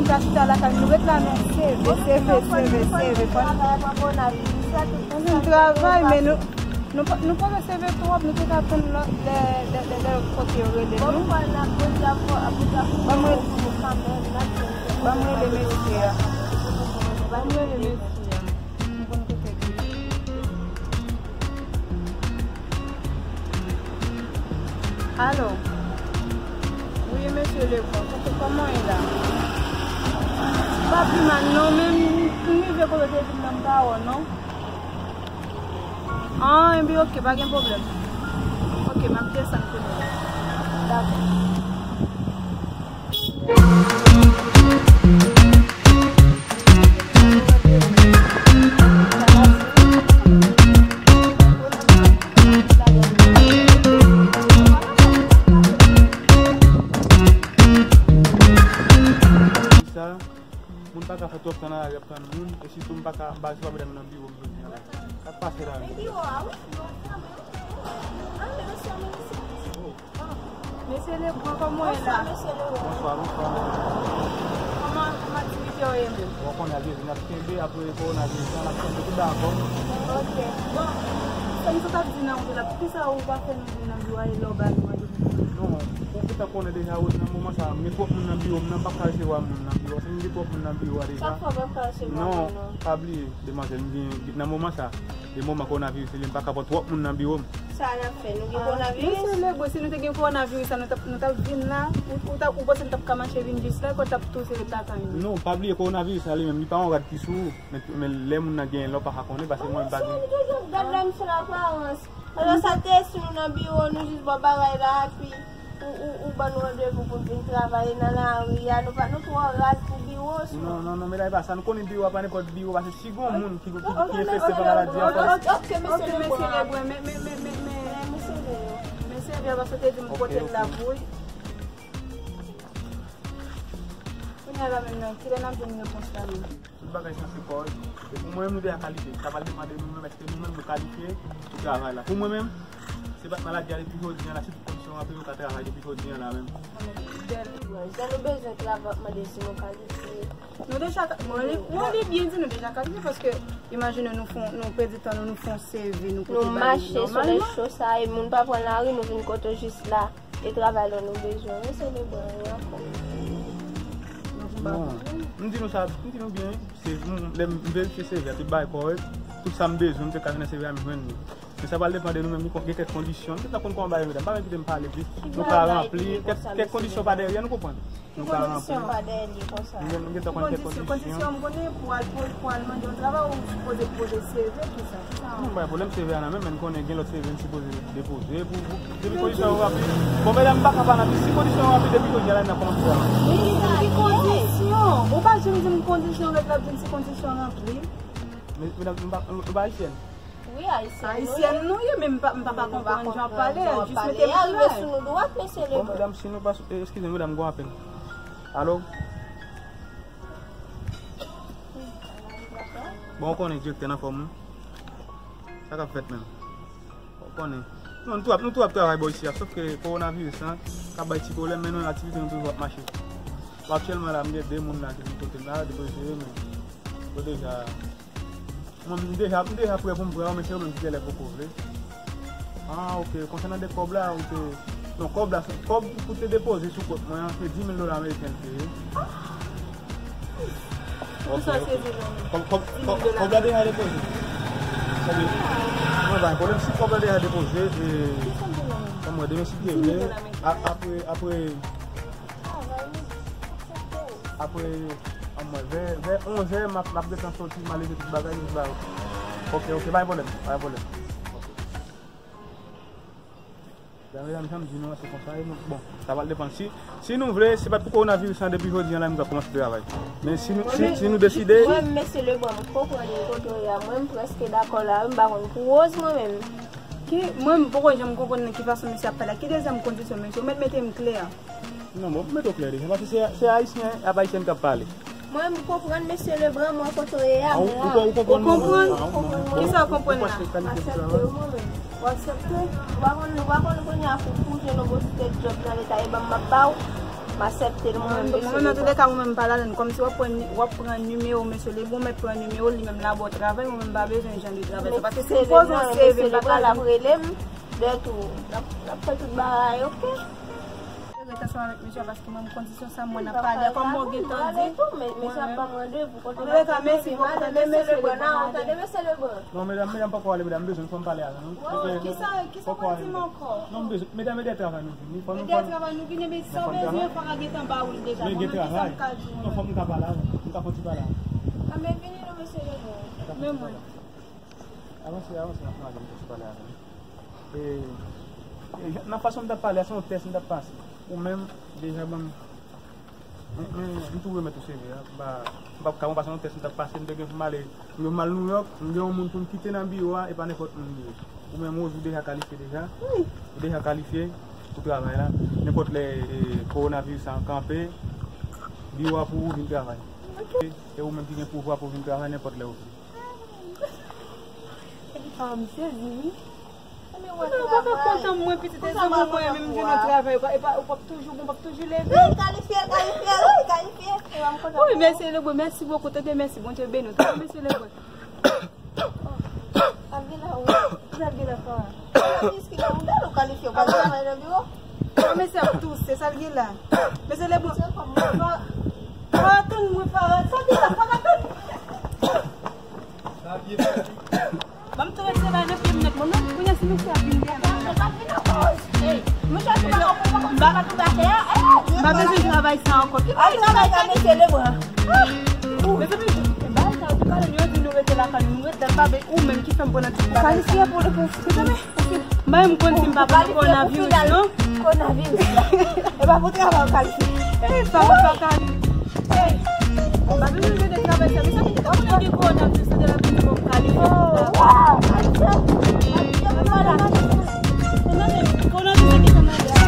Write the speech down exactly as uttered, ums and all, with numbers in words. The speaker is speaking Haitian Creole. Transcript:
Nou ka chita lakay nou, ret la, men seve, seve, seve, seve. Anpil travay, men nou, nou pa, nou pa seve twòp, nou te ka tann lè, lè, lè, lè, lè kote yo rele nou. Ban m rele, ban m rele mesye a. Ban m rele mesye a. M konn kote li ye. Alo? Wi, mesye Lebon, kòman w ye la? Pa pi mal non, men m rive kote w te di m nan, m pa wè w non. Ah, enben, ok, pa gen pwoblèm. Ok, m ap desann kounye a. Dakò. Sa, moun pa ka fè twòp tan nan lari ap tann moun, e sitou m pa ka, m pa resevwa medam nan biwo m jodi a la. Sa k pase la menm? Mesye Lebon, kòman w ye la? Bonswa, mesye Lebon. Bonswa, bonswa. Kòman, kòman aktivite yo ye menm? Ou konnen, ap vin ap kenbe, apre kowonaviris la, n ap kenbe tout dakò. Ok. Bon, sa m sot ap di nan wout la, poukisa ou pa fè nou vin nan biwo a, e lè w ba nou randevou? Non, ou gentan konnen deja, nan moman sa a, m gen twòp moun nan biwo m nan, m p ap ka resevwa moun nan biwo. Si m gen twòp moun nan biwo a deja. Chak fwa w p ap ka resevwa moun nan. Non, pa bliye, demwazèl, m gen, nan moman sa a, e moman kowonaviris li, m pa ka pran twòp moun nan biwo m. Sa n ap fè? Nou gen kowonaviris? Mesye Lebon, si nou te gen kowonaviris la, nou t ap, nou t ap vin la? Ou, ou t ap, ou panse n t ap ka mache vin jis la, epi w t ap touse ret lakay nou? Non, pa bliye kowonaviris la li menm, li pa yon rad ki sou ou. Men, men lè moun nan genyen l la, ou pa ka konnen, paske mwen, m pa gen. Mesye, nou toujou ap gad lòm sou laparans. Alò, sa te si nou nan biwo, nou jis bò bagay la, epi ou, ou, ou ban nou randevou pou n vin travay nan lari a, nou pa, nou twò rad pou biwo, sou. Non, non, non, medam, e pa sa. Nou konnen biwo a pa nenpòt biwo, paske si gon moun ki, ki, ki enfekte pa maladi a, fò. Ok, ok, ok, mesye Lebon, men, men, men, men, men, men, mesye Lebon, paske w te di m pote l la pou ou. Kounye a la menm nan, kilè n ap jwenn repons la menm? Tout bagay sanse kòrèk. E pou mwen menm, nou deja kalifye. Sa pral depann de nou menm, èske nou menm nou kalifye pou travay la. Pou mwen menm, se pa t maladi a depi jodi a la, si tout kondisyon ranpli, nou ka travay depi jodi a la menm. Jan nou bezwen travay, w ap mande si nou kalifye. Nou deja ka-, mwen li, mwen li byen di nou deja kalifye, paske imajine nou fon, nou pèdi tan nou, nou fon seve, nou kote bagay nòmalman. Nou mache solèy cho sa, e moun pa pran lari, nou vin kote w jis la. E travay la nou bezwen, wi, se de bon, wi, ankò. Non, m di nou sa, m di nou byen, se, m, lè m verifye seve a, tout bagay kòrèk, tout sa m bezwen, m te ka jwenn nan seve a, m jwenn li. Men sa pral depann de nou menm, gen kèk kondisyon, m te konn kòman bagay yo ye, m pa menm kite m pale plis. Nou ka ranpli, kèk, kèk kondisyon pa dèyè, nou konprann. Nou ka ranpli. Kondisyon pa dèyè li konsa. Nou gen, nou gen tan konn kèk kondisyon. Kondisyon, kondisyon, m konnen pou al, pou, pou al mande yon travay, ou sipoze poze seve, tout sa. Non, pa gen pwoblèm, seve a nan men m, men n konnen gen lòt seve n sipoze depoze pou, pou, depi kondisyon yo ranpli. Bon, medam, m pa ka pa nan plis. Si kondisyon yo ranpli, depi jodi a la, n ap kòmanse travay. Ki kondisyon? Ou pa janm di m kondisyon, ret la ap di m si kondisyon ranpli. Men, medam, nou pa, nou pa ayisyèn? Wi, ayisyèn nou ye. Ayisyèn nou ye, men m pa, m pa, pa konprann jan w ap pale a. Jis mete m klè. Arive sou nou dwat, mesye Lebon. Bon, medam, si nou pa sou, eh, eskize m, medam, m gon apèl. Alo? Bon, ou konnen direktè n anfòm, wi. Sa k ap fèt menm? Ou konnen. Non, nou tou ap, nou tou ap travay bò isi a, sòf ke kowonaviris lan ka bay ti pwoblèm, men nou, aktivite nou toujou ap mache. Bon, aktyèlman la, m gen de moun la ki vin kote m la, depoze seve, men yo deja, mwen, m deja, m deja prè pou m pran yo, men se yo menm ki genlè poko vle. Ah, ok. Konsènan de kòb la, ou te, non, kòb la, kòb pou te depoze sou kont mwen an, se dis mil dola ameriken l te ye. Ok, ok. Kòb, kòb, kòb, kòb la deja depoze. Mwen pa gen pwoblèm si kòb la deja depoze, e, sa mwen demen si Dye vle, a, apre, apre, apre, anmwey, vè, vè onzè, m ap, m ap gentan soti, m al leve tout bagay, tout bagay. Ok, ok, pa gen pwoblèm, pa gen pwoblèm. Medam, medam, jan m di nou an, se konsa, e nou, bon, sa pral depann. Si, si nou vle, se pa t pou kowonaviris lan, depi jodi a la, nou ka kòmanse travay. Men si nou, si, si nou deside. Mwen, mesye Lebon, m konprann kote w ye a. Mwen, m prèske dakò la, m pa konn pou Rose, mwen menm. Ki, mwen, m poko janm konprann nan ki fason misye ap pale a. Ki dezyèm kondisyon, mesye? Ou mèt mete m klè. Non, bon, m mete w klè deja, paske se, se ayisyen ap ayisyèn k ap pale. Mwen, m konprann mesye Lebon, mwen kote w ye a, mwen la. Ou konprann? Ou konprann? Kisa w konprann la? M aksepte w, mwen menm. Ou aksepte? Ou pa konn, ou pa konn kounye a pou, pou jwenn yon bon ti tèt djòb nan Leta, e ban m m ap ba w. M aksepte l, mwen menm, mesye Lebon. Mwen menm, nan tout lè ka, mwen menm, m pa ladann. Kòmsi w ap pran ni-, w ap pran nimewo mesye Lebon, mèt pran nimewo, li menm la ba w travay, mwen menm, m pa bezwen jan de travay sa. Paske si m poze yon C V, m pa ka di. Mesye Lebon, l ap rele m, dèyè tou, n ap, n ap fè tout bagay, oke? Rete ansanm avèk mesye a, paske mwen, m kondisyon sa, mwen, n ap pale, kòm mwen gentan di. Mwen menm. An tou lè ka, mèsi pou w tande mesye Lebon, tande mesye Lebon. Non, medam, medam, poko ale, medam, m bezwen, fò m pale avè nou. Kisa, kisa w ap di m ankò? Non, m bezwen, medam, e dèyè travay nou vini. Fò nou, e dèyè travay nou vini, men sa w bezwen, fò w gentan ba w li deja. Men gen travay. Non, fò m ka pale avè w. M ka fon ti pale avè w. A, men vini non, mesye Lebon. Men mwen. Avanse, avanse, n ap pale, m fon ti pale avè w. E, e, nan fason m t ap pale a, se yon tès m t ap pase. Ou menm, deja ban m, m, m, m tou remèt ou C V a. M pa, m p ap ka, bon, pase yon tès m t ap pase, m te gen pou m ale, m gen pou m al Nouyòk, m gen yon moun pou m kite nan biwo a, e pa nenpòt moun li ye. Ou menm, Rose, ou deja kalifye deja. Ou deja kalifye pou travay la. Nenpòt lè, e, kowonaviris la kanpe, biwo a pou ou vin travay. E ou menm ki gen pouvwa pou vin travay nenpòt lè ou vle. Ah, m sezi, wi. Mwen pa ka kontan mwen, pitit, e zanmi mwen menm, m jwenn yon travay, e pa, ou p ap toujou bon, p ap toujou leve. Wi, kalifye, kalifye, wi, kalifye. Wi, mèsi, Lebon, mèsi bokou, tande, mèsi, Bondye beni w, tande, mèsi, Lebon. Sa l gen la, wi. Sa l gen la, frè. Miski la, ou bèl, ou kalifye, ou pa travay nan biwo. Mesye ap touse, sa l gen la. Mesye Lebon. Fò atann mwen, Farah. Sa l gen la, Farah, atann. Ban m tou retire bagay nan pye m nèt, mwen menm, kounye a si mesye a vin devan. Mwen pa vin ankò. Ey, mwen chèche pa konprann, pa konprann, pa tonbe atè a. M pa bezwen travay sa ankò. Ki bagay travay sa, mesye Lebon? Mezanmi, bagay sa yo, tout bagay yo di nou rete lakay nou, nou rete la, pa vle ou menm ki fè m pran nan ti kalifye pou, pou, pou, mezanmi. Mwen, m konn si m pa pran kowonaviris, non? Kowonaviris la. E pa pou travay ou kalifye. E pa pou travay ou kalifye. E, m pa bezwen jwenn de travay sa, men sa vin di, kòman gen kowonaviris, se de la vin di, bon, m kalifye pou travay. Oh, wow! Ayisyen, ayisyen, kowonaviris. Kowonaviris la gentan mande a.